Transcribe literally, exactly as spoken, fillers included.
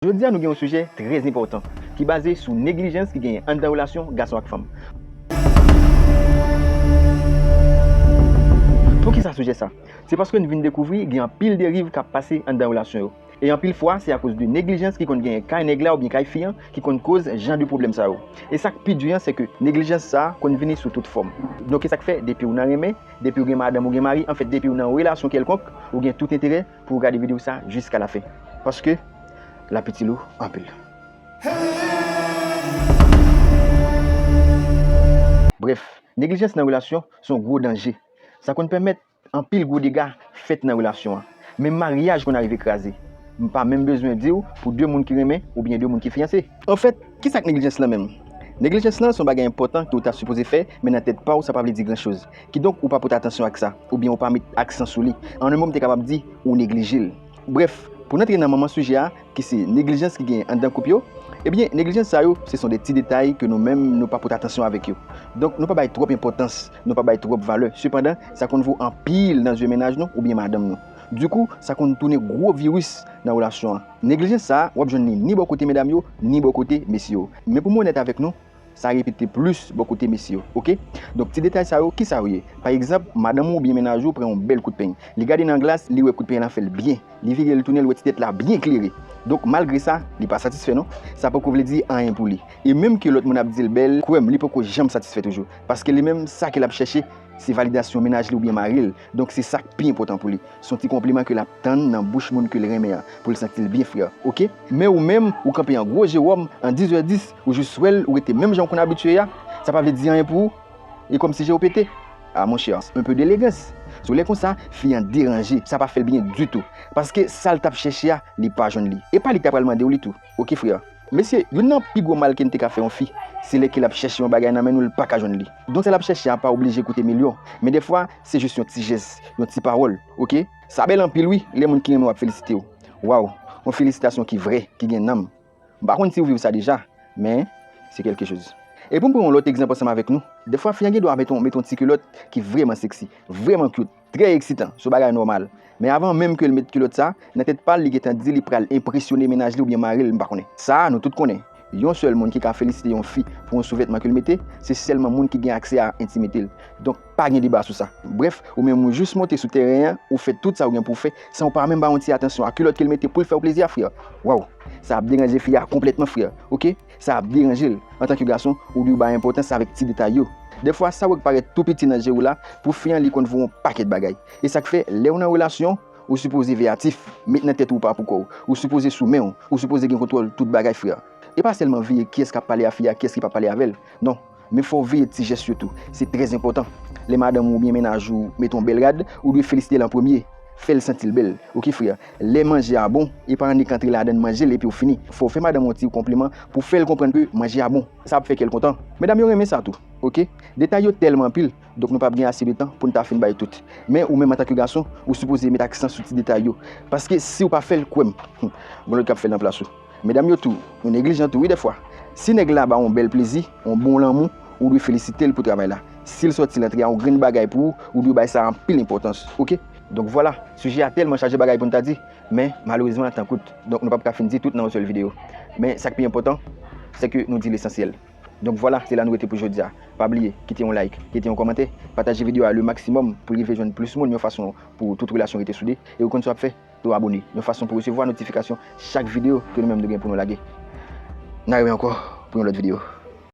Jodi a nou gen yon sijè trè enpòtan ki baze sou neglijans ki genyen anndan relasyon gason ak fanm. Poukisa sijè sa? Se paske n vin dekouvri gen anpil deriv k ap pase anndan relasyon yo. E anpil fwa, se akoz de neglijans ki konn genyen kay nèg la oubyen kay fi an ki konn koz jan de pwoblèm sa yo. E sa k pi di an, se ke neglijans sa a konn vini sou tout fòm. Donk, e sa k fè, depi w nan renmen, depi w gen madanm ou gen mari, anfèt, depi w nan yon relasyon kèlkonk, ou gen tout enterè pou w gade videyo sa jiska lafen. Paske l ap itil ou anpil. Brèf, neglijans nan relasyon se yon gwo danje. Sa konn pèmèt anpil gwo dega fèt nan relasyon an. Menm maryaj konn arive kraze. M pa menm bezwen di w pou de moun ki renmen oubyen de moun ki fiyanse. Anfèt, kisa k neglijans lan menm? Neglijans lan se yon bagay enpòtan ke w ta sipoze fè, men nan tèt pa w, sa pa vle di gran choz. Kidonk, ou pa pote atansyon ak sa, oubyen ou pa met aksan sou li. An yon mo, m te kapab di, ou neglije l. Brèf, pou n antre nan manman sijè a, ki se neglijans ki genyen anndan koup yo, ebyen, neglijans sa yo, se son de ti detay ke nou menm, nou pa pote atansyon avèk yo. Donk, nou pa bay twòp enpòtans, nou pa bay twòp valè. Sepandan, sa konn vo anpil nan zye mennaj nou oubyen madanm nou. Dikou, sa konn tounen gwo viris nan relasyon an. Neglijans sa a, w ap jwenn li ni bò kote medam yo, ni bò kote mesye yo. Men pou m onèt avèk nou, sa repete plis bò kote mesye yo, oke? Donk, ti detay sa yo, kisa yo ye? Pa egzanp, madanm ou oubyen mennaj ou pran yon bèl kout peny. Li gade nan glas, li wè kout peny lan fè l byen. Li vire l tounen, l wè ti tèt la byen klere. Donk, malgre sa, li pa satisfè non. Sa poko vle di anyen pou li. E menm ke lòt moun ap di l bèl, kwè m, li poko janm satisfè toujou. Paske li menm, sa ke l ap chèche, se validasyon mennaj li oubyen mari l. Donk, se sa k pi enpòtan pou li. Se yon ti konpliman ke l ap tann nan bouch moun ke l renmen an, pou l santi l byen, frè. Oke? Men ou menm, ou kanpe an gwo je wòm, an diz è dis, ou jis wè l, ou rete menm jan w konn abitye a, sa pa vle di anyen pou ou? E kòmsi je w pete? Ah, monchè, un peu d'élégance. Si w lè konsa, fi an deranje, sa pa fè l byen ditou. Paske sa l t ap chèche a, li pa jwenn li. E pa li k ta pral mande w li tou. Oke, frè? Mesye, youn nan pi gwo mal ke n te ka fè yon fi, se lè ke l ap chèche yon bagay nan men nou, l pa ka jwenn li. Donk, sa l ap chèche a pa oblije koute milyon. Men dèfwa, se jis yon ti jès, yon ti pawòl, oke? Sa bèl anpil, wi, lè moun ki renmen w ap felisite w. Waw, yon felisitasyon ki vrè, ki gen nanm. M pa konn si w viv sa deja, men se kèlke choz. E pou m pran yon lòt egzanp ansanm avèk nou, dèfwa fi an gen dwa met yon, met yon ti kilòt ki vrèman seksi, vrèman cute, trè eksitan, se yon bagay nòmal. Men avan menm ke l met kilòt sa, nan tèt pa l, li gentan di li pral enpresyone mennaj li oubyen mari l, m pa konnen. Sa a, nou tout konnen. Yon sèl moun ki ka felisite yon fi pou yon souvètman ke l mete, se sèlman moun ki gen aksè a entimite l. Donk, pa gen deba sou sa. Brèf, ou menm ou jis monte sou teren an, ou fè tout sa ou gen pou w fè, san w pa menm ba yon ti atansyon a kilòt ke l mete pou l fè w plezi a, frè. Waw! Sa ap deranje fi a konplètman, frè. Oke? Sa ap deranje l. Antanke gason, ou dwe bay enpòtans avèk ti detay yo. Dèfwa, sa w wè k parèt tou piti nan je w la, pou fi an, li konn vo yon pakèt bagay. E sa k fè, lè w nan relasyon, ou sipoze veyatif, met nan tèt ou w pa pou kò w. Ou sipoze sou men w, ou sipoze gen kontwòl tout bagay, frè. E pa sèlman veye kiyès k ap pale a fi a, kiyès ki p ap pale avè l. Non, men fò w veye ti jès yo tou. Se trè enpòtan. Lè madanm ou oubyen mennaj ou mete yon bèl rad, ou dwe felisite l an premye. Fè l santi l bèl. Oke, frè? Lè manje a bon, e pa annik antre ladann manje l epi w fini. Fò w fè madanm ou yon ti konpliman pou w fè l konprann ke manje a bon. Sa ap fè kè l kontan. Medam yo renmen sa tou. Oke? Detay yo tèlman anpil, donk nou p ap gen ase de tan pou n ta fin bay tout. Men ou menm antanke gason, ou sipoze met aksan sou ti detay yo. Paske si w pa fè l, kwè m, gon lòt k ap fè l nan plas ou. Medam yo tou, nou neglijan tou wi dèfwa. Si nèg la ba w yon bèl plezi, yon bon lanmou, ou dwe felisite l pou travay la. Si l sòti l antre a yon grenn bagay pou ou, ou dwe bay sa anpil enpòtans. Oke? Donk vwala, sijè a tèlman chaje bagay pou n ta di, men malerezman, tan kout. Donk nou p ap ka fin di tout nan yon sèl videyo. Men sa k pi enpòtan, se ke nou di lesansyèl. Donk vwala, se la nou rete pou jodi a. Pa bliye, kite yon like, kite yon kòmantè, pataje videyo a le maksimòm pou l rive jwenn plis moun yon fason pou tout relasyon rete soude. E ou konn sa w ap fè? Tou abone, yon fason pou resevwa notifikasyon chak videyo ke nou menm nou gen pou nou lage. N a rewè ankò pou yon lòt videyo.